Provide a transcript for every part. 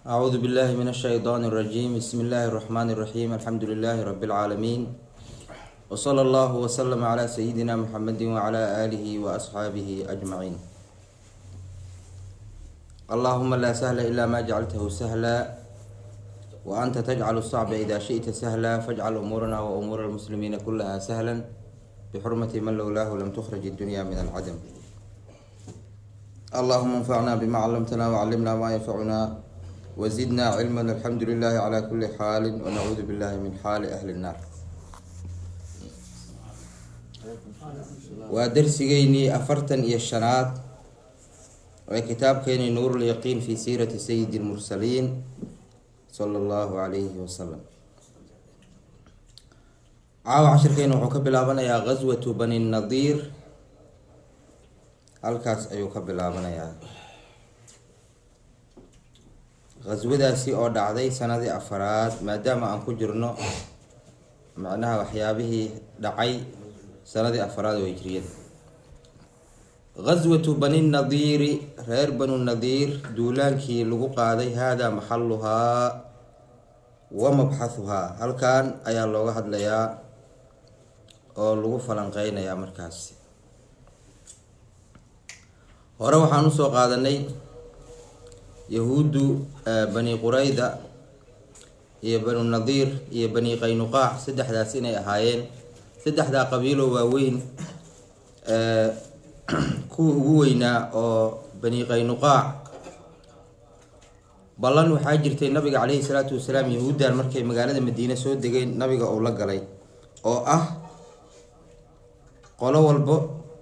أعوذ بالله من الشيطان الرجيم. بسم الله الرحمن الرحيم. الحمد لله رب العالمين، وصلى الله وسلم على سيدنا محمد وعلى آله وأصحابه أجمعين. اللهم لا سهل إلا ما جعلته سهلا، وأنت تجعل الصعب إذا شئت سهلا، فاجعل أمورنا وأمور المسلمين كلها سهلا، بحرمة من لولاه لم تخرج الدنيا من العدم. اللهم انفعنا بما علمتنا وعلمنا ما ينفعنا وزدنا علما. الحمد لله على كل حال، ونعوذ بالله من حال أهل النار. Waa darsigeynii 45aad ee kitaabkeeni Nuur lyaqiin fi siirati sayidi lmursaliin sala Allahu calayhi wasalam. Caawa cashirkeena wuxuu ka bilaabanayaa Ghaswatu Bani Nadiir. Halkaas ayuu ka bilaabanayaa, ghaswadaasi oo dhacday sanadii afaraad, maadaama aan ku jirno macnaha waxyaabihii dhacay sanadii afaraad oo hijriyada. Ghaswatu Bani Nadiiri, reer Banu Nadiir duulaankii lagu qaaday. Haadaa maxaluhaa wa mabxathuhaa. Halkan ayaa looga hadlayaa oo lagu falanqeynayaa. Markaasi hore waxaan usoo qaadanay Yahuuddu Bani Qurayda iyo Banu Nadiir iyo Bani Qaynuqaac, saddexdaas inay ahaayeen saddexdaa qabiiloo waaweyn. Kuwa ugu weynaa oo Bani Qaynuqaac, ballan waxaa jirtay Nabiga caleyhi salaatu wasalaam yahuuddan markay magaalada Madiine soo degeen Nabiga uu la galay, oo ah qolo walbo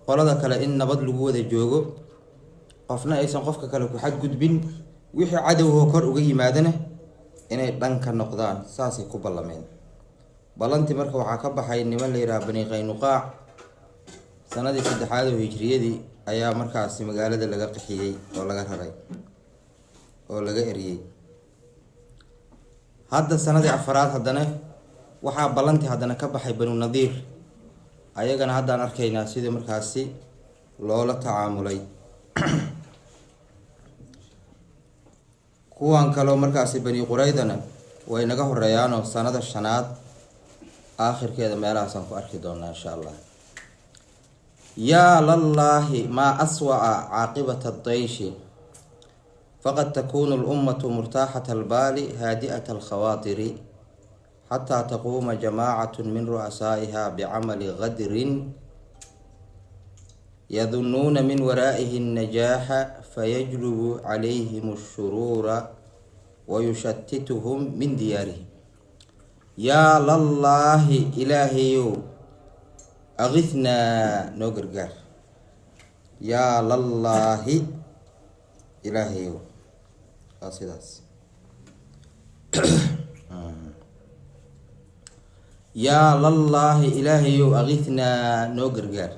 qolada kale in nabad lagu wada joogo, qofna aysan qofka kale ku xadgudbin, wixii cadowhoo kor uga yimaadana inay dhanka noqdaan. Saasay ku ballameen. Ballantii marka waxaa ka baxay niman la yidhaha Bani Qaynuqaac. Sanadii saddexaad oo hijriyadii ayaa markaasi magaalada laga qixiyey oo laga raray oo laga eriyey. Hadda sanadii afaraad haddana waxaa ballantii haddana ka baxay Banu Nadiir. Ayagana haddaan arkaynaa sidii markaasi loola tacaamulay. Kuwan kaleo markaasi Bani Quraydana way naga horeeyaanoo sanada shanaad aakhirkeeda meelahaasaan ku arki doonaa, insha Allah. Yaa lallaahi, maa aswa'a caaqibata adayshi! Faqad takunu lummatu murtaaxata albaali, haadi'ata alkhawaatiri, xataa taquuma jamaacatu min ru'asaa'iha bicamali gadrin yadunnuuna min waraa'ihi annajaaxa, fayajlubu calayhim ashuruura wayushatituhum min diyaarihim. Yaa lallaahi, Ilaahayow, agihnaa, noo gargaar. Yaa lallaahi, Ilaahayow, waa sidaas. Yaa lallaahi, Ilaahayow, agihnaa, noo gargaar.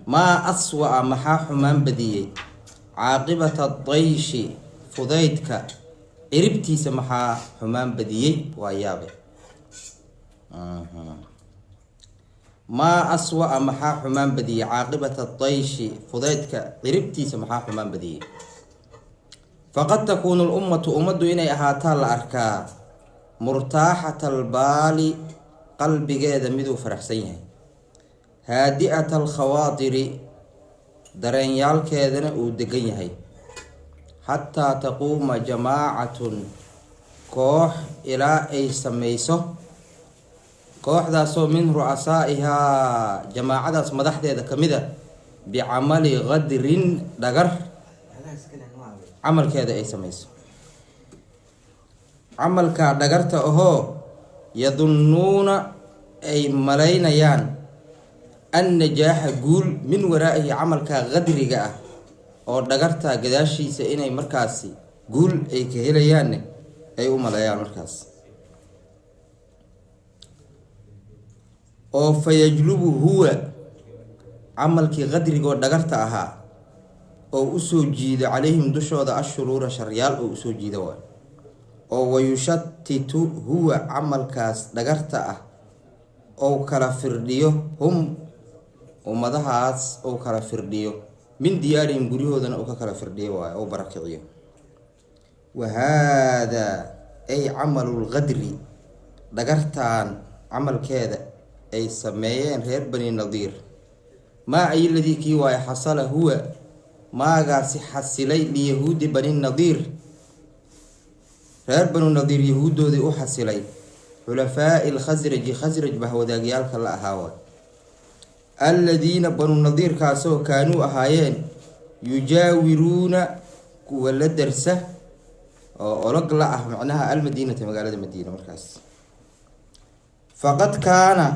Maa aswa'a, maxaa xumaan badiyey, caaqibata dayshi, fudaydka ciribtiisa maxaa xumaan badiyey? Waa yaabe. Maa aswa'a, maxaa xumaan badiyey, caaqibata dayshi, fudaydka ciribtiisa maxaa xumaan badiyey? Faqad takuunu lummatu, ummaddu inay ahaataa la arkaa, murtaaxata albaali, qalbigeeda miduu faraxsan yahay, haadi'ata alkhawaatiri, dareenyaalkeedana uu degan yahay, xataa taquuma jamaacatun, koox ilaa ay sameyso, kooxdaasoo min ru'asaa'ihaa, jamaacadaas madaxdeeda ka mid a, bicamali gadrin, dhagar camalkeeda ay sameyso, camalkaa dhagarta ahoo, yadunnuuna, ay malaynayaan, annajaaxa, guul, min waraa'ihi, camalkaa qadriga ah oo dhagartaa gadaashiisa inay markaasi guul ay ka helayaanne ay u maleeyaan markaas, oo fayajlubu huwa, camalkii qadrigoo dhagarta ahaa, oo usoo jiido, calayhim, dushooda, ashuruura, sharyaal oo usoo jiida waay, oo wayushatitu huwa, camalkaas dhagarta ah, ou kala firdhiyo, hum, ummadahaas ou kala firdhiyo, min diyaarihim, guryahoodana uu ka kala firdhiyo waayo, ou barakiciyo. Wa haadaa ay camalu lqadri, dhagartaan camalkeeda ay sameeyeen reer Bani Nadiir, maa ay ladii kii waayo, xasala huwa maagaasi xasilay, liyahuudi Bani Nadiir, reer Banu Nadiir yahuuddoodii u xasilay, xulafaa'i lkhasraji, Khasraj bahwadaagyaalka la ahaa waay, alladiina Banu Nadiirkaasoo kaanuu ahaayeen yujaawiruuna kuwa la darsa oo olog la ah macnaha almadiinata, magaalada Madiina markaas. Faqad kaana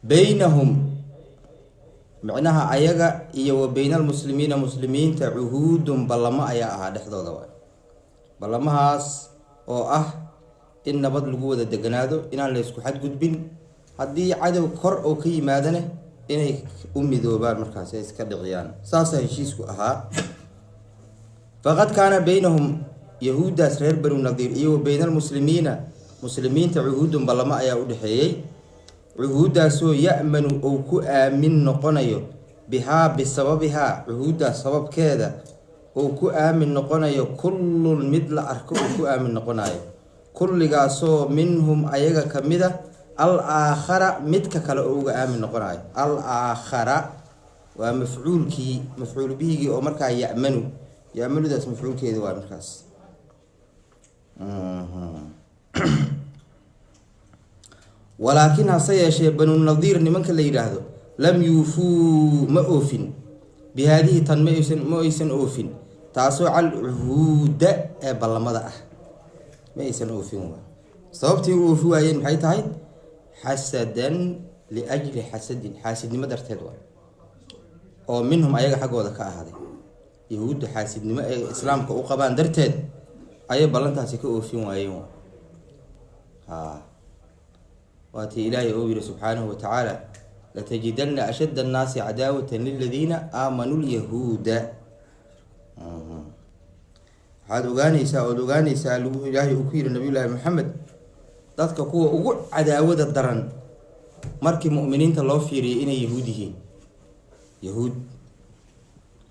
baynahum, micnaha ayaga iyo wa bayna almuslimiina, muslimiinta, cuhuudun, ballamo ayaa ahaa dhexdooda waay. Ballamahaas oo ah in nabad lagu wada deganaado, inaan la isku xadgudbin, haddii cadow kor oo ka yimaadana inay u midoobaan markaas ay iska dhiciyaan. Saasaa heshiisku ahaa. Faqad kaana baynahum, yahuuddaas reer Banu Nadiir iyo wa bayna almuslimiina, muslimiinta, cuhuudun, ballamo ayaa u dhexeeyey, cuhuuddaasoo ya-manu uu ku aamin noqonayo, bihaa bisababihaa, cuhuuddaas sababkeeda uu ku aamin noqonayo, kullun mid la arko uu ku aamin noqonayo, kulligaasoo minhum ayaga ka mid a, al aakhara midka kale oo uga aamin noqonayo. Al aakhara waa mafcuulkii, mafcuul bihigii oo markaa ya-manu, ya-manudaas mafcuulkeeda waa markaas. Walaakin hase yeeshee Banu Nadiir nimanka la yidhaahdo lam yuufuu ma oofin, bi haadihi tan ma aysan oofin, taasoo cal cuhuuda ee ballamada ah ma aysan oofin. Waay sababtii u oofi waayeen maxay tahay? Xasadan liajli xasadin, xaasidnimo darteed waay, oo minhum ayaga xaggooda ka ahaaday. Yahuudda xaasidnimo ay islaamka u qabaan darteed ayay ballantaasi ka oofin waayeen waay. Ha, waatii Ilaahay ou yihi subxaanahu watacaala: latajidana ashadda annaasi cadaawatan liladiina aamanuu lyahuuda. Waxaad ogaaneysaa ood ogaaneysaa, lagu Ilaahay uu ku yihi Nabiy Llaahi Maxamed, dadka kuwa ugu cadaawada daran markii mu'miniinta loo fiiriyay inay yahuud yihiin, yahuud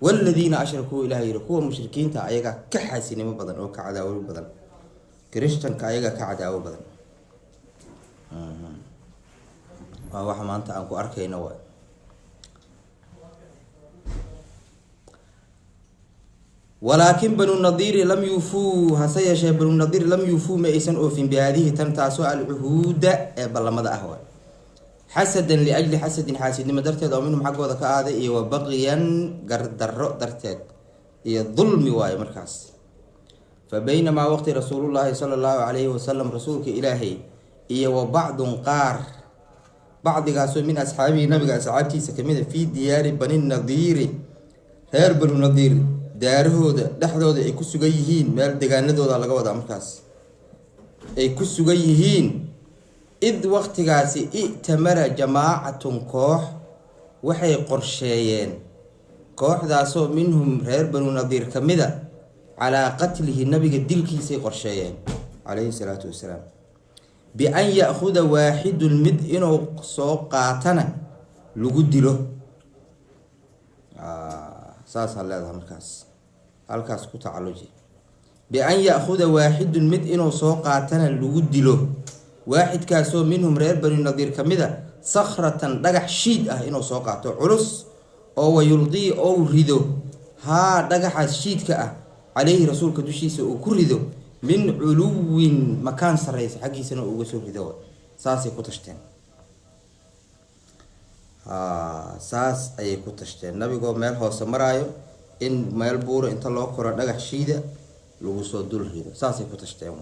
waladiina ashrakuu. Ilahay yihi kuwa mushrikiinta ayagaa ka xaasinimo badan oo ka cadaawo badan, kirishtanka ayagaa ka cadaawo badan. Waa waxa maanta aan ku arkayno waay. Walaakin Banu Nadiiri lam yuufuu, hase yeeshee Banu Nadiir lam yuufuu ma aysan oofin, bihaadihi tan taasoo alcuhuuda ee ballamada ah waay, xasadan liajli xasadin, xaasidnimo darteed oo minhum xaggooda ka aaday, iyo wa baqyan, gardarro darteed iyo dulmi waayo markaas. Fa baynamaa waqti rasuulullaahi sala allahu calayhi wasalam, rasuulka Ilaahay, iyo wa bacdun qaar, bacdigaasoo min asxaabihi, nabiga asxaabtiisa kamid a, fii diyaari Bani Nadiiri, reer Banu Nadiir daarahooda dhexdooda ay ku sugan yihiin, meel degaanadooda laga wadaa markaas ay ku sugan yihiin, id waqtigaasi i'tamara jamaacatun, koox waxay qorsheeyeen, kooxdaasoo minhum reer Banu Nadiir ka mida, calaa qatlihi, nabiga dilkiisay qorsheeyeen calayhi salaatu wasalaam, bian ya'khuda waaxidun, mid inuu soo qaatana lagu dilo. Saasaa leedahay markaas, halkaas ku tacalluji. Bian ya'khuda waaxidun, mid inuu soo qaatana lagu dilo, waaxidkaasoo minhum reer Bani Nadiir ka mid a, sakhratan, dhagax shiid ah inuu soo qaato culus, oo wayulqii ou rido, haa dhagaxaas shiidka ah, caleyhi rasuulka dushiisa uu ku rido, min culuwin, makaan sarreysa xaggiisana uu uga soo rido. Saasay ku tashteen, saas ayay ku tashteen, nabigoo meel hoose maraayo in meel buura inta loo koro dhagax shiida lagu soo dul rido. Saasay ku tashteen.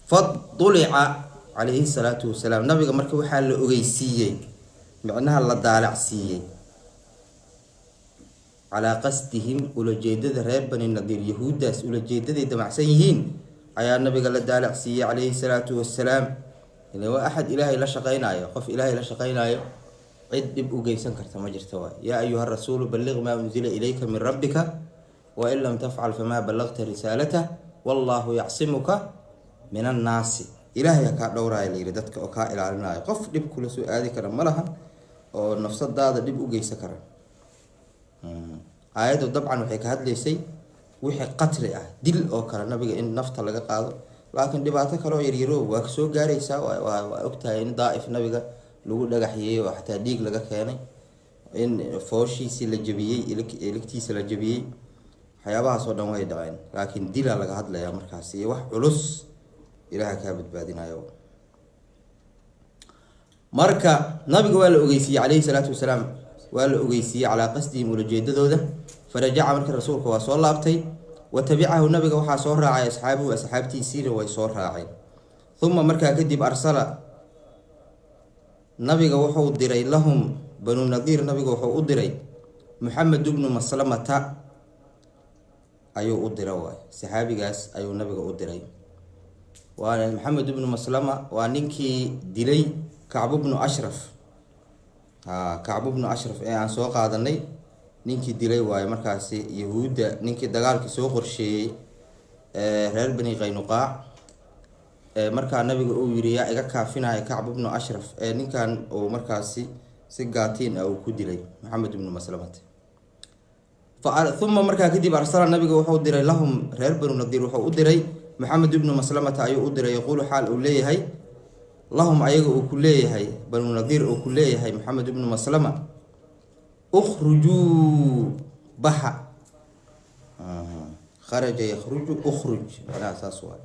Fadulica calayhi salaatu wasalaam, nabiga marka waxaa la ogeysiiyey, micnaha la daalacsiiyey, calaa qasdihim, ulajeedada reer Bani Nadiir, yahuuddaas ulajeedaday damacsan yihiin ayaa nabiga la daalacsiiyey calayhi salaatu wasalaam. Ila waa axad Ilaahay la shaqeynaayo, qof Ilaahay la shaqeynaayo cid dhib u geysan karta ma jirta waay. Yaa ayuha rasuulu balliq maa unzila ilayka min rabbika wain lam tafcal famaa ballagta risaalatah wallaahu yacsimuka min annaasi. Ilaahay ha kaa dhowraaya la yihi dadka oo kaa ilaalinayo, qof dhib kula soo aadi kara ma lahan oo nafsadaada dhib u geysan kara. Aayaddu dabcan waxay ka hadlaysay wixii qatli ah, dil oo kale, nabiga in nafta laga qaado, laakiin dhibaato kale oo yaryaro waa kasoo gaaraysaa. Waa ogtahay in Daaif nabiga lagu dhagaxyeeyey oo xataa dhiig laga keenay, in fooshiisii la jabiyey, iligtiisa la jabiyey. Waxyaabahaas oo dhan way dhaceen, laakiin dilaa laga hadlayaa markaas iyo wax culus Ilaaha kaa badbaadinayo. Marka nabiga waa la ogeysiiyey calayhi salaatu wasalaam, waa la ogeysiiyey calaa qasdihim, ulajeedadooda. Farajaca, marka rasuulka waa soo laabtay. Wa tabicahu, nabiga waxaa soo raacay asxaabuhu, asxaabtiisiina way soo raaceen. Uma, markaa kadib, arsala, nabiga wuxuu diray, lahum, Banu Nadiir, nabiga wuxuu u diray Muxamed bnu Maslamata ayuu u dira. Waay saxaabigaas ayuu nabiga u diray, waana Maxamed ibnu Maslama, waa ninkii dilay Kacbu bnu Ashraf. A Kacbu bnu Ashraf ee aan soo qaadanay ninkii dilay waayo. Markaasi yahuudda ninkii dagaalkii soo qorsheeyey reer Bani Qaynuqaac, markaa nabiga uu yiri: "Yaa iga kaafinaya Kacbu bnu Ashraf?" Ee ninkan uu markaasi si gaatiin ah uu ku dilay Maxamed ibnu Maslamata. Uma, markaa kadib, arsala, nabiga wuxuu diray, lahum, reer Banu Nadiir wuxuu u diray Maxamed ibnu Maslamata ayuu u diray. Yaquulu, xaal uu leeyahay, lahum, ayaga uu ku leeyahay, Banu Nadiir uu ku leeyahay Maxamed ibnu Maslama: "Ukhrujuu, baxa." Kharaja yakhruju, ukhruj, macnaha saas waay.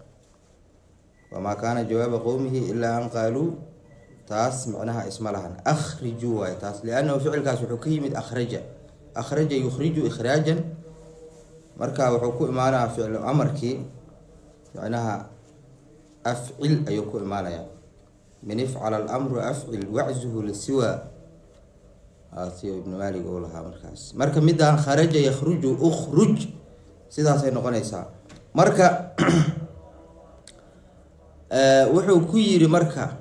"Wamaa kaana jawaaba qowmihi ilaa an qaaluu", taas macnaha isma lahan. Akhrijuu waay taas, liannahu ficilkaas wuxuu ka yimid akhraja, akhraja yukhriju ikhraajan. Marka wuxuu ku imaanayaa ficlu amarkii, macnaha afcil ayuu ku imaanayaa. Min ifcala alamru afcil waczuhu lisiwa, si Ibnu Maalig uu lahaa markaas. Marka midaan kharaja yakhruju ukhruj, sidaasay noqonaysaa. Marka wuxuu ku yiri marka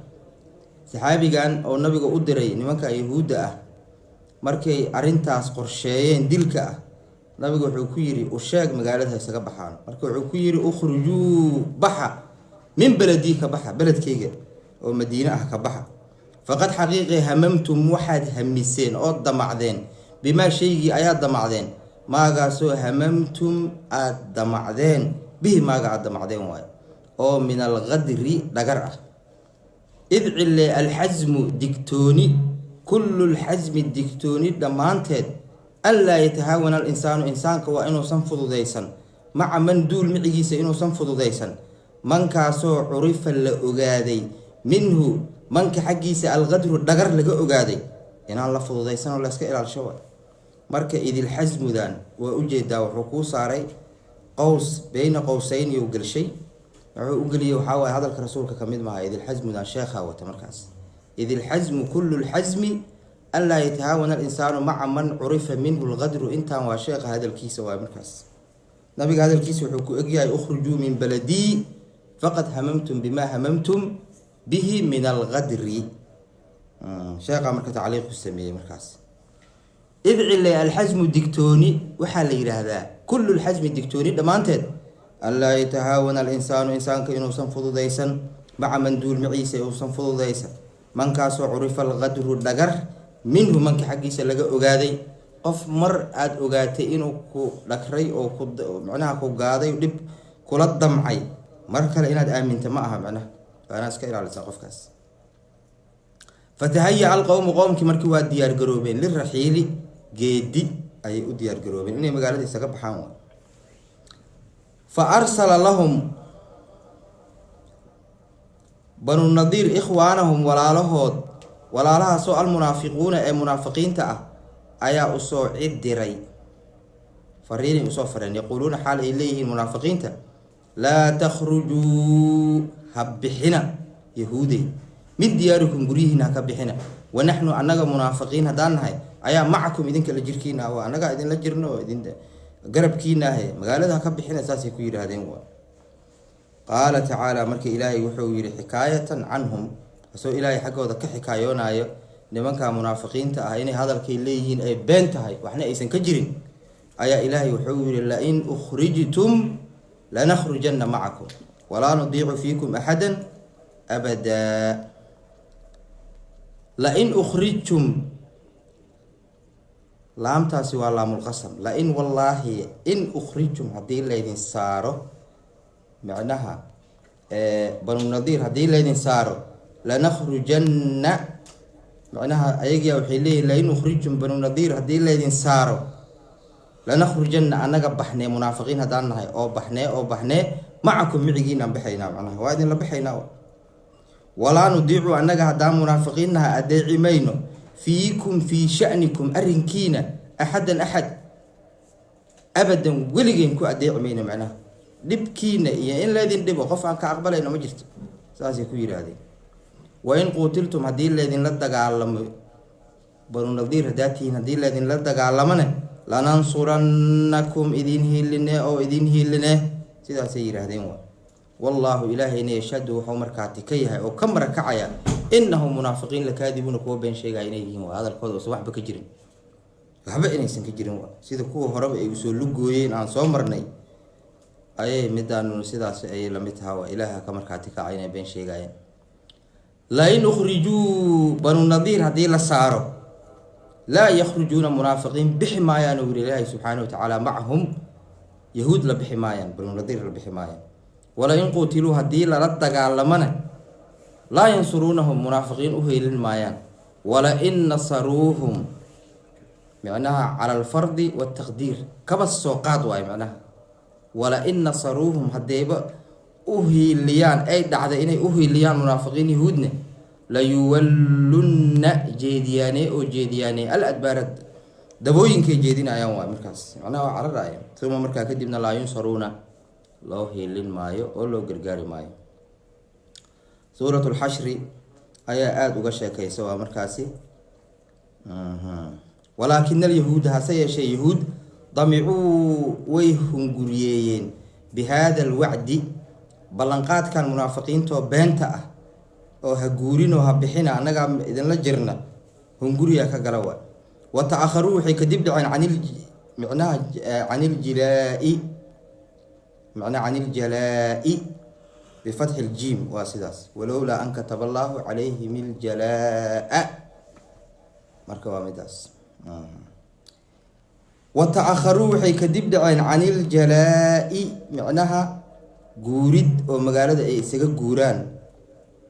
saxaabigan oo nabiga u diray nimanka yahuudda ah, markay arrintaas qorsheeyeen dilka ah, nabiga wuxuu ku yiri: "U sheeg magaalada ha isaga baxaan." Marka wuxuu ku yiri: "Ukhrujuu, baxa, min beledii, ka baxa beledkayga oo Madiine ah, ka baxa. Faqad, xaqiiqi, hamamtum, waxaad hamiseen oo damacdeen, bimaa, shaygii ayaa damacdeen, maagaasoo hamamtum, aada damacdeen, bihi, maaga aada damacdeen waayo, oo min alqadri, dhagar ah. Id cile alxasmu, digtooni, kullu lxasmi, digtooni dhammaanteed, anlaa yatahaawana alinsaanu, insaanka waa inuusan fududaysan, maca man, duul micigiisa inuusan fududaysan, mankaasoo curifa, la ogaaday, minhu, manka xaggiisa, alqadru, dhagar laga ogaaday, inaan la fududaysanoo layska ilaalsho wa. Marka idilxasmudan waa ujeedaa, wuxuu kuu saaray qows, beyna qowseyn you gelshay. Wuxuu u geliyey waxaa waaye hadalka rasuulka kamid maaha. Idilxasmudan sheekhaa wata markaas. Idilxasmu kullu lxasmi anlaa yatahaawana alinsaanu maca man curifa minhu lqadru. Intaan waa sheekha hadalkiisa waay. Markaas nabiga hadalkiisa wuxuu ku egyahay: "Ukhrujuu min baladii, faqad hamamtum bima hamamtum bihi min alqadri." Sheekhaa marka tacliiq ku sameeyey markaas. Idcile alxasmu, digtooni, waxaa la yidhaahdaa kullu lxasmi, digtooni dhammaanteed, anlaa yatahaawana alinsaanu, insaanka inuusan fududaysan, maca man, duul maciisa inuusan fududaysan, mankaasoo curifa alqadru, dhagar, minhu, manka xaggiisa laga ogaaday. Qof mar aada ogaatay inuu ku dhagray oo ku macnaha ku gaaday, dhib kula damcay, mar kale inaad aaminta ma aha. Macnaha waa inaad iska ilaalisaa qofkaas. Fatahaya alqowmu, qowmkii markii waa diyaargaroobeen, liraxiili, geedi ayay u diyaargaroobeen, inay magaalada isaga baxaan waay. Fa arsala lahum Banu Nadiir ikhwaanahum, walaalahood, walaalahaasoo almunaafiquuna, ee munaafiqiinta ah, ayaa usoo cid diray, fariinay usoo fareen. Yaquuluuna, xaal ay leeyihiin munaafiqiinta: "Laa takhrujuu, ha bixina yahuudey, min diyaarikum, guryihiina ha ka bixina. Wanaxnu, annaga munaafiqiin haddaan nahay, ayaa macakum, idinka la jirkiina ah, waa annagaa idinla jirno oo idin garabkiina ahe, magaalada ha ka bixina." Saasay ku yidhaahdeen waa. Qaala tacaala, marka Ilaahay wuxuu yihi xikaayatan canhum, asoo Ilaahay xaggooda ka xikaayoonayo nimanka munaafiqiinta ah inay hadalkay leeyihiin ay been tahay, waxna aysan ka jirin, ayaa Ilaahay wuxuu yihi: "Lain ukhrijtum lanakhrujanna macakum walaa nudiicu fiikum axada abadaa." Lain ukhrijtum Laamtaasi waa laamulqasam. La-in wallaahi in ukhrijtum, haddii laydin saaro, macnaha Banu Nadiir haddii laydin saaro, lanakhrujanna, macnaha ayagiyaa waxay leeyihin, lain ukhrijtum Banu Nadiir, haddii laydin saaro, lanakhrujanna, annaga baxnee, munaafiqiin haddaan nahay oo baxnee oo baxnee, macakum, micigiinaan baxaynaa, macnaha waa idinla baxaynaa. Walaa nudiicu, annaga haddaan munaafiqiin nahay adeeci mayno, fiikum, fii shanikum, arrinkiina, axadan, axad, abadan, weligeen ku adeeci mayno. Macnaha dhibkiina iyo in laydin dhibo qof aan ka aqbalayno ma jirto, saasay ku yidhaahdeen. Wain quutiltum, haddii laydinla dagaalamo, Banu Nadiir haddaa tihiin, haddii laydinla dagaalamone, lanansurannakum, idin hiiline oo idin hiiline, sidaasay yidhaahdeen. Wa wallaahu, ilaahayna, yashhadu, wuxuu markaati ka yahay oo ka marakacaya, inahum munaafiqiin lakaadibuuna, kuwa been sheegaya inay yihiin. Waa hadalkooda uusan waxba ka jirin, waxba inaysan ka jirin. Waa sida kuwa horeba ay usoo lugooyeen aan soo marnay ayay midaanuna sidaas ayay lamid tahaa. Waa Ilaaha ka markaati kaca inay been sheegayeen. Lain ukhrijuu, Banu Nadiir haddii la saaro, laa yakhrujuuna, munaafiqiin bixi maayaan, uu yiri Ilaahay subxaana wa tacaala, macahum, yahuud la bixi maayaan, Banu Nadiir la bixi maayaan. Walain quutiluu, haddii lala dagaalamana, laa yansuruunahum, munaafiqiin u heelin maayaan. Walain nasaruuhum, micnaha cala alfardi waltaqdiir, kaba soo qaad waayo, macnaha walain nasaruuhum, haddayba u hiiliyaan, ay dhacday inay u hiiliyaan munaafiqiin yahuudna, layuwallunna, jeediyaane oo jeediyaane, al adbaara, dabooyinkay jeedinayaan waay markaas, macnaha waa cararaya. Uma, markaa kadibna, laa yunsaruuna, loo hiilin maayo oo loo gargaari maayo. Suurat lxashri ayaa aada uga sheekaysa. Waa markaasi walaakina alyahuuda, hase yeeshee yahuud, damicuu, way hunguriyeeyeen, bi haada alwacdi, ballanqaadkan munaafiqiintoo beenta ah oo ha guurinoo ha bixina, annagaa idinla jirna, hunguriya ka gala waay. Wa ta-akharuu, waxay kadib dhaceen, canil, micnaha caniljilaai, macnaha caniljalaa-i bifatxi ljiim, waa sidaas. Walowlaa an kataba allaahu calayhim iljalaa, marka waa midaas. Wa ta-akharuu, waxay kadib dhaceen, caniljalaa-i, micnaha guurid oo magaalada ay isaga guuraan,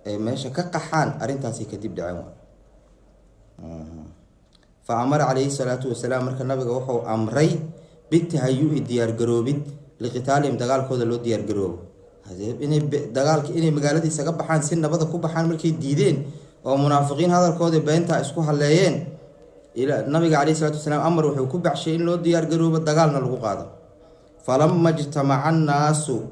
ay meesha ka qaxaan, arrintaasay kadib dhaceen. Fa amara calayhi salaatu wasalaam, marka nabiga wuxuu amray, bitahayui, diyaargaroobid, liqitaalihim, dagaalkooda loo diyaargaroobo. Inay dagaalka, inay magaalada isaga baxaan, si nabada ku baxaan markay diideen oo munaafiqiin hadalkoodii beentaa isku halleeyeen, nabiga caleyhi salatu wasalaam amar wuxuu ku baxshay in loo diyaargaroobo, dagaalna lagu qaado. Falama ijtamaca annaasu,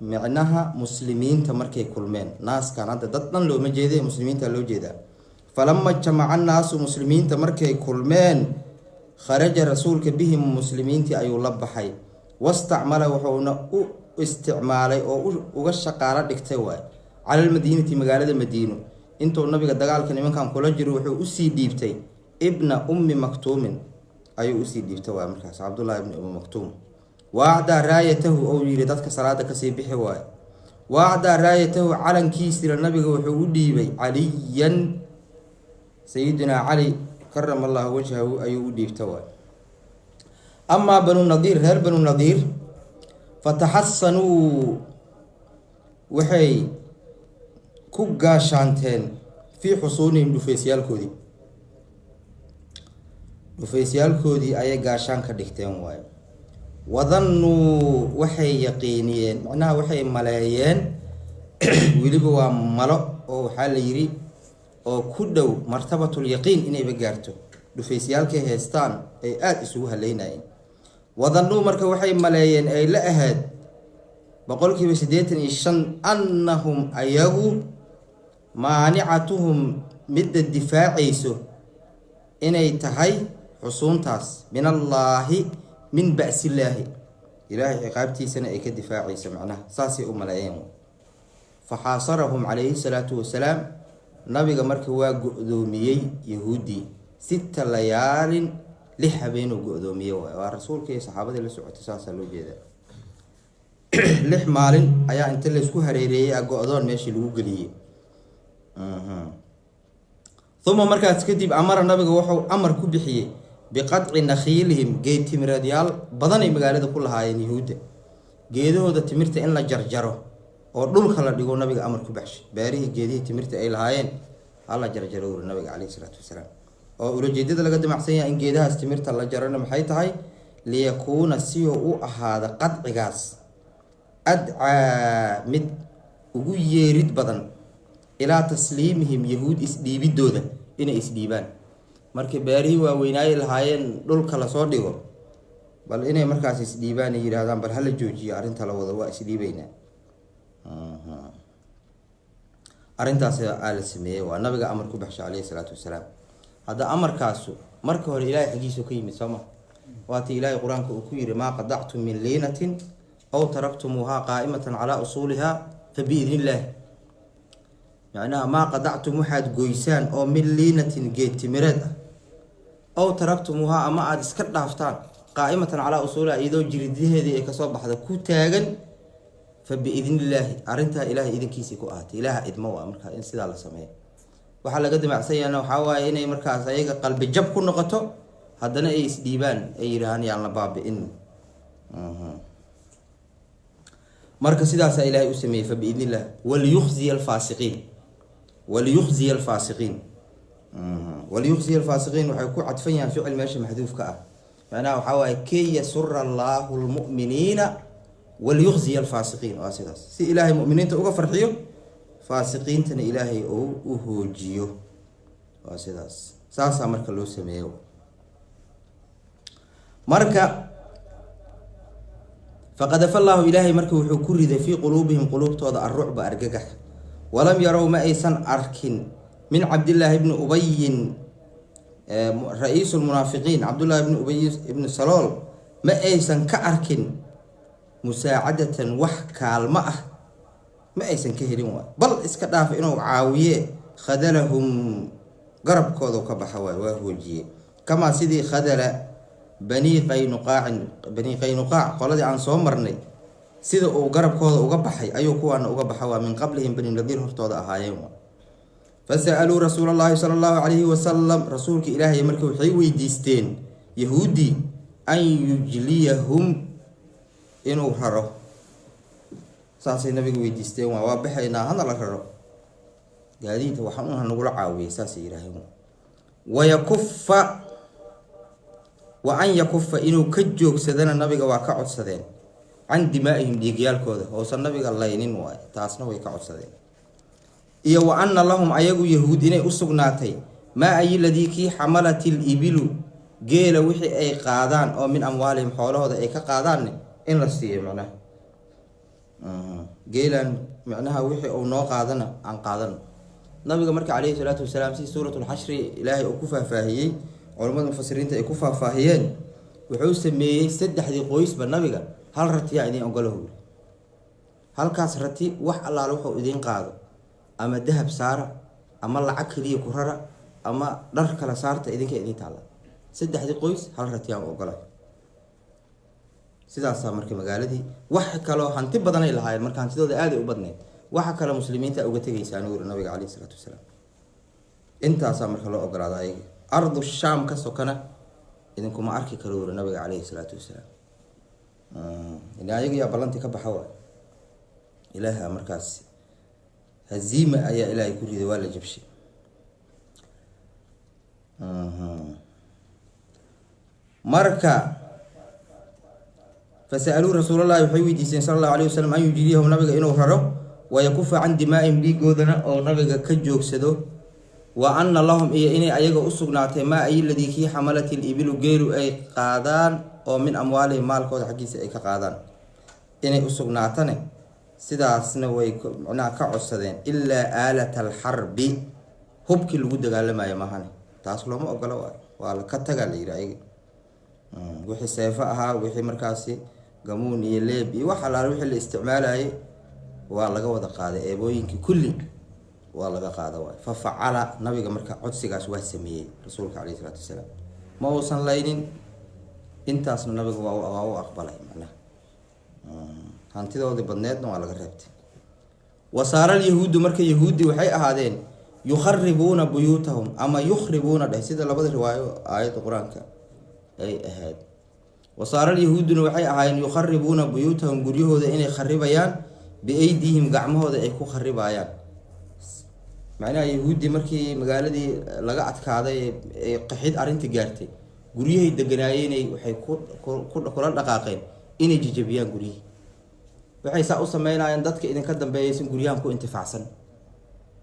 micnaha muslimiinta markay kulmeen, naaskan hadda dad dhan looma jeede, muslimiinta loo jeedaa. Falama ijtamaca annaasu, muslimiinta markay kulmeen, kharaja, rasuulka, bihim, muslimiintii ayuu la baxay. Wastacmala, wuxuuna u isticmaalay oo uga shaqaalo dhigtay waay, cala almadiinati, magaalada Madiino. Intuu nabiga dagaalka nimankan kula jiro, wuxuu usii dhiibtay Ibna Ummi Maktuumin ayuu usii dhiibtay waay markaas, Cabdullahi ibni Ummi Maktuum. Wa acdaa raayatahu, ou yidhi dadka salaada kasii bixi waayo. Wa acdaa raayatahu, calankiisina nabiga wuxuu u dhiibay, caliyan, sayidinaa Cali karama allahu wajhahu ayuu u dhiibta waay. Amaa Banu Nadiir, reer Banu Nadiir, fataxasanuu, waxay ku gaashaanteen, fii xusuunihim, dhufaysyaalkoodii, dhufaysyaalkoodii ayay gaashaan ka dhigteen waayo. Wadannuu, waxay yaqiiniyeen, macnaha waxay maleeyeen, weliba waa malo oo waxaa la yidhi oo ku dhow martabatulyaqiin inayba gaarto, dhufaysyaalkay haystaan ay aada isugu haleynayeen. Wadannuu, marka waxay maleeyeen, ay la ahayd 85% annahum, ayagu, maanicatuhum, midda difaacayso inay tahay xusuuntaas, min allaahi, min ba'sillaahi, ilaahay ciqaabtiisana ay ka difaacayso, macnaha saasay u maleeyeen. Fa xaasarahum calayhi salaatu wasalaam, nabiga marka waa go-doomiyey yahuuddii, sita layaalin, 6 habeenuu go-doomiye waay. Waa rasuulka iyo saxaabadii la socotay, saasaa loo jeedaa. 6 maalin ayaa inta laysku hareereeyey a go-doon meeshii lagu geliyey. Uma, markaas kadib, amara, nabiga wuxuu amar ku bixiyey. Biqadci nakhiilihim, geed timireedyaal badanay magaalada ku lahaayeen Yahuudda. Geedahooda timirta in la jarjaro oo dhulka la dhigo nabiga amar ku baxshay. Beerihii geedihii timirta ay lahaayeen hala jarjaro, wuri nabiga caleyhi salaatu wasalaam. Oo ulajeedada laga damacsan yahay in geedahaas timirta la jarona maxay tahay? Liyakuuna, si uu u ahaada qadcigaas, adcaa, mid ugu yeerid badan, ilaa tasliimihim, Yahuud isdhiibidooda, inay isdhiibaan. Markii beerihii waaweynaayay lahaayeen dhulka lasoo dhigo, bal inay markaas isdhiibaan ay yidhahdaan, bal hala joojiyo arrinta la wado, waa isdhiibeynaa. Arrintaas aa la sameeyey, waa nabiga amar ku baxshay caleyhi salaatu wasalaam. Hadda amarkaasu marka hore Ilahay xaggiisu ka yimid, sooma? Waatii Ilaahay Qur-aanka uu ku yihi: "Maa qadactum min liinatin aw taraktumuuhaa qaa'imatan calaa usuulihaa fa biidni illaah." Macnaha, maa qadactum, waxaad goysaan oo min liinatin, geed timireed ah, aw taraktumuuhaa, ama aada iska dhaaftaan, qaa'imatan calaa usuulihaa, iyadoo jiridaheedii ay kasoo baxda ku taagan, fa biidni illaahi, arrintaa Ilahay idinkiisii ku ahaatay. Ilaaha idmo waa markaa in sidaa la sameeyo. Waxaa laga damacsan yahana waxaa waaye inay markaas ayaga qalbi jab ku noqoto, haddana ay isdhiibaan, ay yidhaahaan yaan la baabi'in. Marka sidaasaa Ilaahay u sameeyey, fa biidni illah. Waliyukhziya alfaasiqiin, waliyukhziya alfaasiqiin. Waliyukhziya alfaasiqiin waxay ku cadfan yahaan ficil meesha maxduufka ah. Macnaha waxaa waaye: kay yasura allaahu lmu'miniina waliyukhziya alfaasiqiin. Waa sidaas, si Ilaahay muminiinta uga farxiyo, faasiqiintana Ilaahay uu u hoojiyo. Waa sidaas, saasaa marka loo sameeyo. Marka faqadafa allaahu, Ilaahay marka wuxuu ku riday, fii quluubihim, quluubtooda, alrucba, argagax. Walam yarow, ma aysan arkin, min Cabdillaahi bni Ubayin ra-iisu lmunaafiqiin, Cabdullaahi bni Ubay ibni Salool, ma aysan ka arkin musaacadatan, wax kaalmo ah ma aysan ka helin. Waay, bal iska dhaaf inuu caawiye, khadalahum, garabkooda ka baxa waay, waa hoojiye. Kamaa sidii khadala banii Qaynuqaacin, Banii Qaynuqaac, qoladii aan soo marnay, sida uu garabkooda uga baxay ayuu kuwaana uga baxa, waa min qablihim, Bani Nadiir hortooda ahaayeen. Waa fasa'aluu rasuula allahi sala allahu calayhi wasalam, rasuulka Ilaahay marka waxay weydiisteen Yahuuddii, an yujliyahum, inuu raro. Saasay nabiga weydiisteen. Waa baxaynaa, hana la raro, gaadiidka waxaan un hanagula caawiyay, saasay yidhaaheen. Wayakufa, wa an yakufa, inuu ka joogsadana nabiga waa ka codsadeen, can dimaa'ihim, dhiigyaalkooda, ousan nabiga laynin waay, taasna way ka codsadeen. Iyo wa anna lahum, ayagu Yahuud inay u sugnaatay, maa ay ladii kii xamalat ilibilu, geela wixii ay qaadaan oo min amwaalihim, xoolahooda ay ka qaadaanne, in la siiyo. Macnaha geelan, macnaha wixii uu noo qaadana aan qaadano. Nabiga marka caleyhi salaatu wasalaam, si Suuratulxashri Ilaahay uu ku faahfaahiyey, culamada mufasiriinta ay ku faahfaahiyeen, wuxuu sameeyey saddexdii qoysba nabiga hal ratiyaa idiin ogola huri. Halkaas rati wax allaale wuxuu idiin qaado, ama dahab saara, ama lacag keliya ku rara, ama dhar kala saarta, idinka idiin taalla. Saddexdii qoys hal ratiyaan u ogolay. Sidaasaa marka magaaladii wax kaloo hanti badanay lahaayeen, marka hantidooda aaday u badneyd, waxa kale muslimiinta uga tegaysaan, wuri nabiga caleyhi isalaatu wasalaam. Intaasaa marka loo ogolaada ayaga. Ardu Shaam ka sokana idinkuma arki karo, wuri nabiga caleyhi salaatu wasalaam. Ila ayaga yaa ballantii ka baxa waay. Ilaaha markaas haziima ayaa Ilaahay ku riday, waa la jabshay. Marka fasa'aluu rasuulallahi, waxay weydiisteen, sala allahu alayh wasalam, an yujliyahum, nabiga inuu raro, wayakufa can dimaa'ihim, dhiigoodana oo nabiga ka joogsado, wa anna lahum, iyo inay ayaga u sugnaatay, maa ay ladii kii xamalat ilibilu, geelu ay qaadaan oo min amwaalihim, maalkooda xaggiisa ay ka qaadaan, inay u sugnaatane. Sidaasna way macnaha ka codsadeen. Ilaa aalata alxarbi, hubkii lagu dagaalamayo maahane, taas looma ogola waay, waa la ka tagaa la yidhi ayaga. Wixii seefo ahaa, wixii markaasi gamuun iyo leeb iyo wax allaale wixii la isticmaalayay, waa laga wada qaaday. Eebooyinkii kulli waa laga qaada waay. Fa facala, nabiga marka codsigaas waa sameeyey rasuulka caleyhi isalaatu wasalaam, ma uusan laynin. Intaasna nabiga waa u aqbalay macnaha. Hantidoodii badneedna waa laga reebtay. Wasaara alyahuudu, marka yahuudi waxay ahaadeen, yukharibuuna buyuutahum, ama yukhribuuna dheh, sida labada riwaayo aayadda Qur-aanka. ay ahayd. Wasaaral yahuuduna waxay ahaayeen yukharibuuna buyuutahum, guryahooda inay kharibayaan, biaydiihim, gacmahooda ay ku kharibayaan. Macnaha yahuuddii markii magaaladii laga adkaaday ee qaxid arrinta gaartay, guryahay deganaayeenay waxay kula dhaqaaqeen inay jejabiyaan guryihii. Waxay saa u sameynayeen dadka idinka dambeeyaysan guryahan ku intifaacsan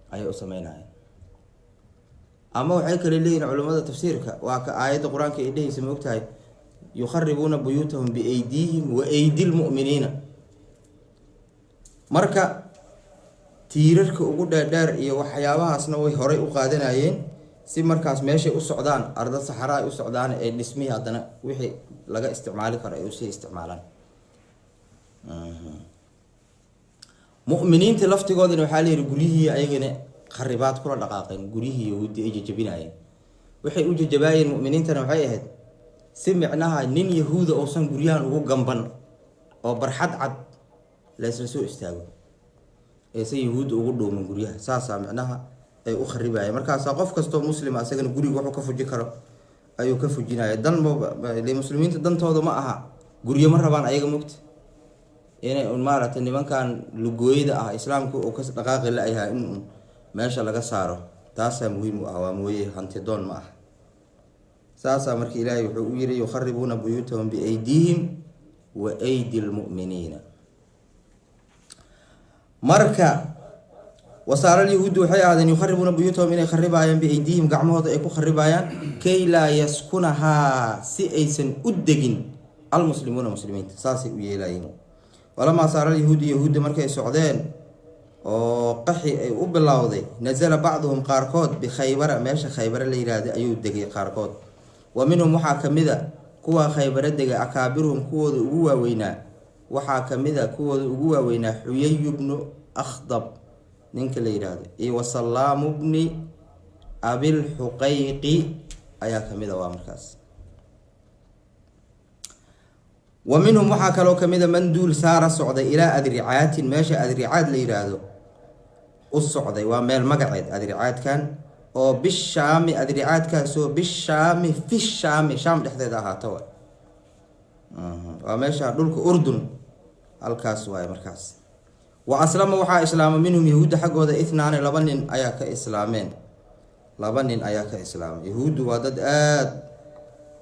ayay u sameynayeen. Ama waxay kale leeyihin culimmada tafsiirka, waa ka aayadda Qur-aanka ay dhehaysa, ma ogtahay, yukharibuuna buyuutahum biaydiihim wa aydi lmu'miniina. Marka tiirarka ugu dheerdheer iyo waxyaabahaasna way horay u qaadanayeen, si markaas meeshay u socdaan, arda saxara ay u socdaan, ee dhismihii haddana wixii laga isticmaali karo ay usii isticmaalaan. Mu'miniinta laftigoodana waxaa layihi guryihii ayagana kharibaad kula dhaqaaqeen, guryihii yahuudi ay jajabinayeen. Waxay u jajabaayeen mu'miniintana waxay ahayd si micnaha nin yahuuda uusan guryahan ugu gamban oo barxad cad laysla soo istaago, eesan yahuudda ugu dhuuman guryaha. Saasaa micnaha ay u kharibayeen. Markaasaa qof kastoo muslima asagana guriga wuxuu ka fuji karo ayuu ka fujinaya. Dan le muslimiinta dantooda ma aha, guryo ma rabaan ayaga, mogta inay un maaragtay nimankan lugooyada ah islaamku uu ka dhaqaaqi la-yahay in un meesha laga saaro, taasaa muhiim u ah, waa mooye hantidoon ma aha. Saasaa marka Ilaahay wuxuu u yiri yukharibuuna buyuutahum biaydiihim wa aydi lmu'miniina. Marka wasaara yahuuddu waxay ahaadeen yukharibuuna buyuutahum, inay kharibaayaan, biaydiihim, gacmahooda ay ku kharibaayaan, kay laa yaskunahaa, si aysan u degin, almuslimuuna, muslimiinta. Saasay u yeelayeen. Walamaa saara alyahuudu, yahuudda markay socdeen oo qaxi ay u bilowday, nasala bacduhum, qaarkood, bikhaybara, meesha Khaybara la yihahda ayuu degay qaarkood. Wa minhum, waxaa kamid a kuwa Khaybara degay, akaabiruhum, kuwooda ugu waaweynaa. Waxaa kamid a kuwooda ugu waaweynaa Xuyayu bnu Akhdab ninka la yidhaahdo iyo Wasalaamu bni Abilxuqayqi ayaa kamid a. Waa markaas. Wa minhum, waxaa kaloo kamid a, man duul saara socday ilaa Adricaatin, meesha Adricaad la yidhaahdo u socday. Waa meel magaceed Adricaadkan oo bishaami, Adricaadkaasoo bishaami, fi Shaami, Shaam dhexdeeda ahaata. Waay, waa meesha dhulka Urdun halkaas waay. Markaas wa aslama, waxaa islaama, minhum, yahuudda xaggooda, ithnaani, laba nin ayaa ka islaameen. Laba nin ayaa ka islaamay. Yahuuddu waa dad aada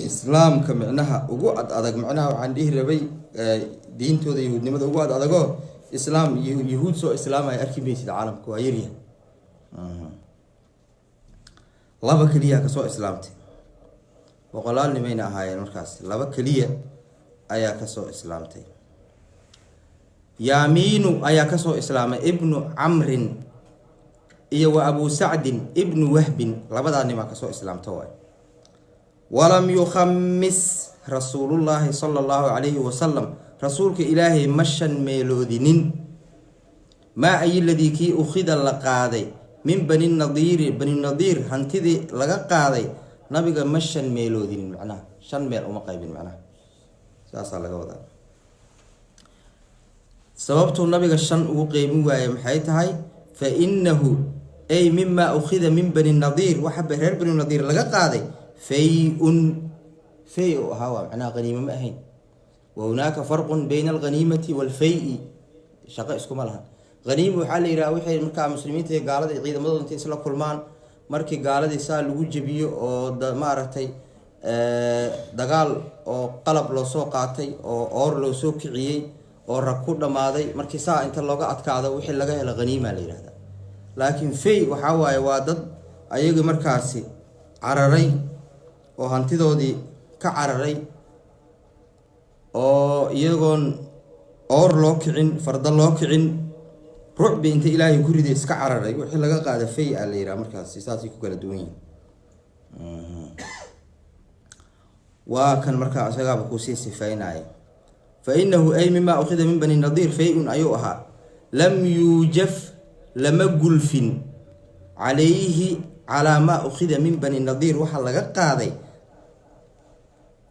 islaamka micnaha ugu ad adag. Micnaha waxaan dhihi rabay diintooda yahuudnimada ugu ad adagoo islaam yahuud soo islaamaya arki maysid caalamka, waa yaryahay. Laba keliya kasoo islaamtay, boqolaal nimayna ahaayeen. Markaas laba keliya ayaa kasoo islaamtay. Yaamiinu ayaa kasoo islaamay ibnu Camrin iyo wa Abu Sacdin ibnu Wahbin, labadaa nimaa kasoo islaamta waay. Walam yukhamis rasuulullaahi sala allahu calayhi wasalam, rasuulka Ilaahay ma shan meeloodinin, maa ay ladii kii ukhida la qaaday, min Bani Nadiiri, Bani Nadiir hantidii laga qaaday nabiga ma shan meeloodinin. Macnaha shan meel uma qaybin, macnaha saasaa laga wadaa. Sababtuu nabiga shan ugu qeybin waaye maxay tahay? Fa inahu ay mima ukhida min Bani Nadiir, waxa reer Bani Nadiir laga qaaday, fay-un, fay u ahaa, waa macnaha haniimo ma ahayn. Wa hunaaka farqun bayna alghaniimati waalfay-i, shaqo iskuma laha. Haniima waxaa la yidhaha waxay markaa muslimiinta iyo gaalada iyo ciidamadooda intay isla kulmaan, markii gaaladii saa lagu jebiyo oo maaragtay dagaal oo qalab loo soo qaatay oo oor loo soo kiciyey oo rag ku dhammaaday, markii saa inta looga adkaado wixii laga helo haniima la yidhahda. Laakiin fay waxaa waaye waa dad ayaga markaasi cararay oo hantidoodii ka cararay oo iyagoon oor loo kicin, farda loo kicin, rucbi inta Ilaahay ku riday iska cararay, wixii laga qaada fay a la yidhaha. Markaasi saasay ku kala duwan yihin. Waa kan markaa isagaaba kusii sifaynaya. Fa inahu ay mima ukhida min Bani Nadiir fay-un ayuu ahaa, lam yuujaf, lama gulfin, calayhi, calaa maa ukhida min Bani Nadiir, waxaa laga qaaday,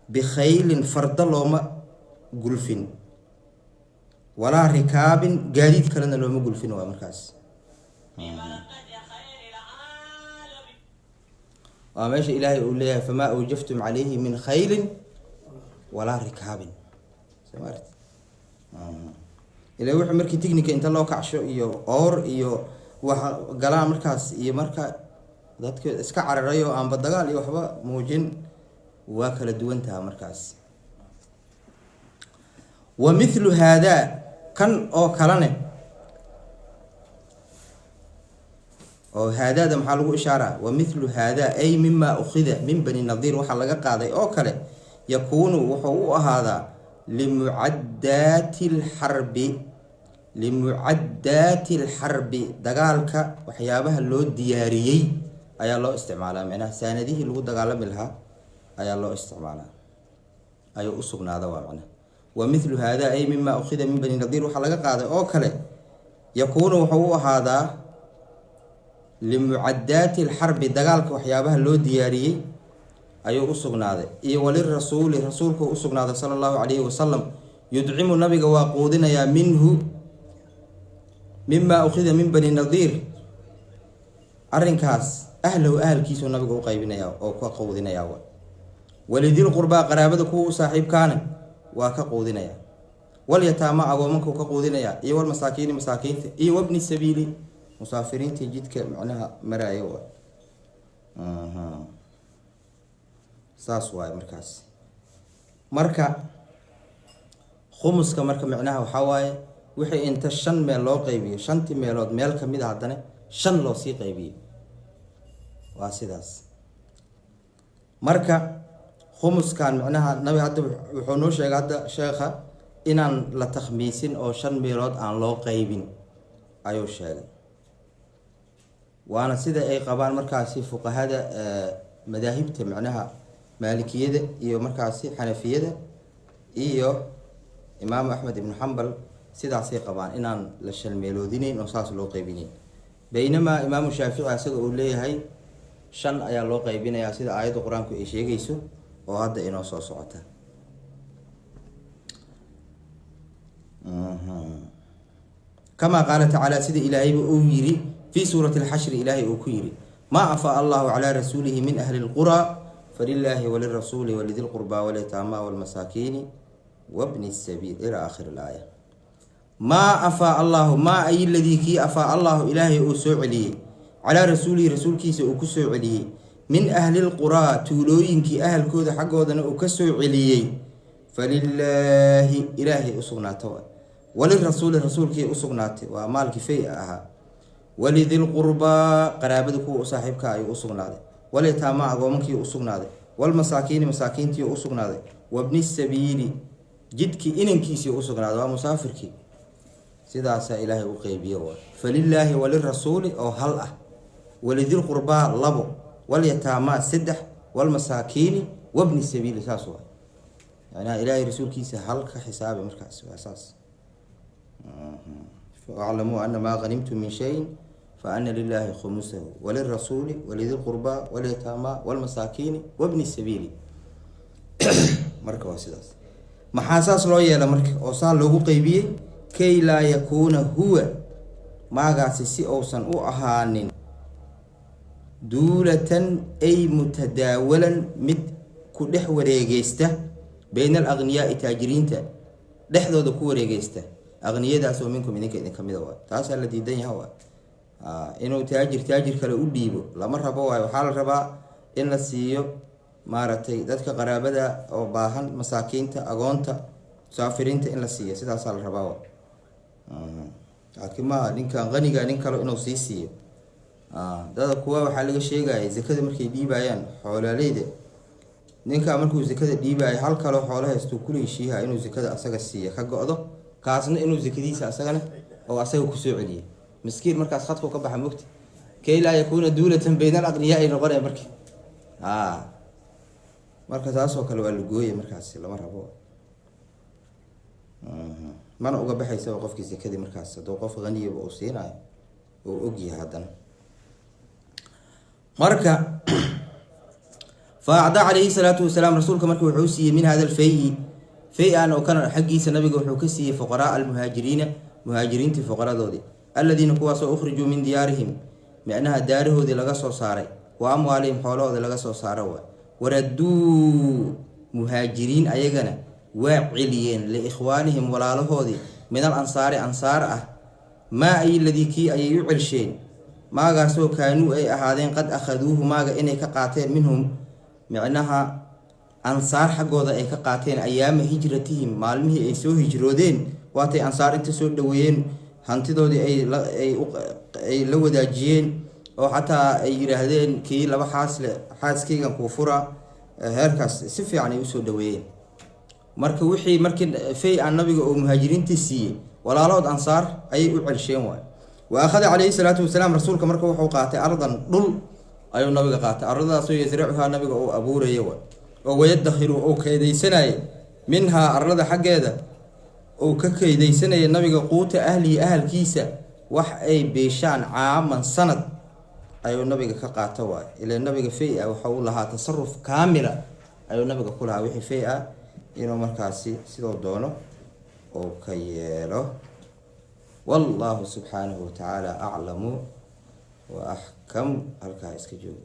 bikhaylin, farda looma gulfin, walaa rikaabin, gaadiid kalena looma gulfin. Waa markaas waa meesha Ilaahay uu leeyahay famaa awjaftum calayhi min khaylin. Walaa rikaabin, soo ma aragti? Ilaa wuxuu markii tignika inta loo kacsho iyo oor iyo wax galaan markaas, iyo marka dadka iska cararay oo aanba dagaal iyo waxba muujin, waa kala duwan taha markaas. Wa mithlu haadaa, kan oo kalene, oo haadaada maxaa lagu ishaaraa? Wa mithlu haadaa ay mima ukhida min Bani Nadiir, waxaa laga qaaday oo kale, yakuunu wuxuu u ahaadaa limucaddaati alxarbi, limucaddaati alxarbi, dagaalka waxyaabaha loo diyaariyey ayaa loo isticmaalaa. Micnaha saanadihii lagu dagaalami lahaa ayaa loo isticmaalaa, ayuu usugnaada waa macnaha. Wa mithlu haadaa ay mima ukhida min Bani Nadiir, waxaa laga qaaday oo kale, yakuunu wuxuu u ahaadaa limucaddaati alxarbi, dagaalka waxyaabaha loo diyaariyey ayuu usugnaaday, iyo walirasuuli, rasuulku usugnaaday sala allahu calayhi wasalam. Yudcimu, nabiga waa quudinayaa, minhu, mima ukhida min Bani Nadiir, arrinkaas, ahlahu, ahalkiisuu nabiga u qaybinayaa oo ka quudinayaa. Walidil qurbaa, qaraabada kuwa u saaxiibkaana waa ka quudinayaa, walyataama, agoomanka ka quudinayaa, iyo walmasaakiini, masaakiinta, iyo wabni sabiili, musaafiriintii jidka macnaha maraaya wa. Saas waaye markaas. Marka khumuska marka micnaha waxaa waaye wixii inta shan meel loo qaybiyo, shantii meelood meel kamid a haddana shan loo sii qaybiyo, waa sidaas. Marka khumuskan micnaha nabi hadda wuxuu noo sheegay hadda sheekha inaan la takhmiisin oo shan meelood aan loo qaybin ayuu sheegay, waana sida ay qabaan markaasi fuqahada madaahibta, macnaha Maalikiyada iyo markaasi Xanafiyada iyo Imaamu Axmed ibnu Xambal, sidaasay qabaan inaan la shan meeloodinayn oo saas loo qaybinayn, baynamaa Imaamu Shaafici isaga uu leeyahay shan ayaa loo qaybinayaa, sida aayadda Qur-aanku ay sheegayso oo hadda inoo soo socota. Kamaa qaala tacaala, sida Ilaahayba uu yiri fii suurati Alxashri, Ilaahay uu ku yiri: maa afaa Allahu calaa rasuulihi min ahli lquraa falilaahi walirasuuli walidi lqurbaa walyataama walmasaakiini wabni sabiil, ila aakhiri alaaya. Maa afaa Allahu, maa ay ladii kii, afaa Allahu, Ilaahay uu soo celiyey, calaa rasuulihi, rasuulkiisa uu ku soo celiyey, min ahli lquraa, tuulooyinkii ahalkooda xaggoodana uu ka soo celiyey, falilaahi, Ilaahay usugnaata wa, walirasuuli, rasuulkii usugnaatay, waa maalkii fay ahaa, walidilqurbaa, qaraabada kuwa u saaxiibka ayuu usugnaaday, walyataama, agoomankii usugnaaday, walmasaakiini, masaakiintii usugnaaday, wabni sabiili, jidkii inankiisii usugnaaday, waa musaafirkii. Sidaasaa Ilaahay u qeybiye wa. Falilaahi walirasuuli oo hal ah, walidilqurbaa labo, walyataamaa saddex, walmasaakiini wabni sabiili, saas waa macnaha. Ilaahay rasuulkiisa hal ka xisaabi markaas, waa saas. Waclamuu ana maa hanimtum min shayin faana lilaahi khumusahu walirasuuli walidi lqurbaa walyataamaa walmasaakiini wabni sabiili. Marka waa sidaas. Maxaa saas loo yeela marka oo saa loogu qeybiyey? Kay laa yakuuna huwa, maagaasi si uusan u ahaanin, duulatan ay mutadaawalan, mid ku dhex wareegeysta, bayna alaqniyaai, taajiriinta dhexdooda ku wareegeysta, aqniyadaasoo minkum, idinka idinka mida waay. Taasaa la diidan yaha waay. Inuu taajir taajir kale u dhiibo lama rabo waay. Waxaa la rabaa in la siiyo maaragtay dadka qaraabada oo baahan, masaakiinta, agoonta, musaafiriinta in la siiyo, sidaasaa la rabaa waay. Laakiin maaha ninkan qaniga nin kale inuu sii siiyo. Dada kuwa waxaa laga sheegaya zakada markay dhiibayaan xoolaaleyda, ninkaa markuu zakada dhiibayo hal kaloo xoolo haystuu kula heshiiha inuu zakada asaga siiyo ka go-do, kaasna inuu zakadiisa asagana oo asaga kusoo celiyay. Miskiin markaas khadku ka baxa mogta. Kay laa yakuuna duulatan bayna alaqniyaa ay noqonaya marka. Marka taasoo kale waa lagooya markaasi, lama rabo, mana uga baxaysaba qofkii zakadii markaas hadduu qof haniyaba uu siinayo uu ogyahay haddana. Marka fa acdaa calayhi salaatu wasalaam, rasuulka marka wuxuu siiyey, min hada alfay, fay-an oo kana xaggiisa nabiga wuxuu ka siiyey, fuqaraaa almuhaajiriina, muhaajiriintii fuqaradoodii, aladiina kuwaasoo ukhrijuu min diyaarihim, micnaha daarahoodii laga soo saaray, wa amwaalihim, xoolahoodii laga soo saaro waay, waraduu Muhaajiriin ayagana waa celiyeen liikhwaanihim, walaalahoodii, min al ansaari, ansaar ah, maa ay ladii, kii ayay u celsheen, maagaasoo kaanuu ay ahaadeen qad akhaduuhu, maaga inay ka qaateen, minhum, micnaha ansaar xaggooda ay ka qaateen, ayaama hijratihim, maalmihii ay soo hijroodeen. Waatay ansaar inta soo dhaweeyeen, hantidoodii ay la wadaajiyeen, oo xataa ay yidhaahdeen kii laba xaasle xaaskeygan kuu fura. Heerkaas si fiican ay usoo dhaweeyeen. Marka wixii markii fay aan nabiga oo muhaajiriintii siiyey, walaalahood ansaar ayay u celsheen waay. Wa akhada calayhi salaatu wasalaam, rasuulka marka wuxuu qaatay ardan, dhul ayuu nabiga qaatay, ardadaasoo yasracuhaa, nabiga uu abuuraya waay, oo wayadakhiru, uu kaydaysanayay, minhaa, arlada xaggeeda uu ka kaydaysanaya nabiga, quuta ahlihi, ahalkiisa wax ay beeshaan, caaman, sanad ayuu nabiga ka qaata waay. Ilaa nabiga fay ah waxa uu lahaa tasaruf kaamila ayuu nabiga ku lahaa, wixii fay ah inuu markaasi sidoo doono uu ka yeelo. Wallahu subxaanahu watacaala aclamu wa axkam. Halkaa iska joogo.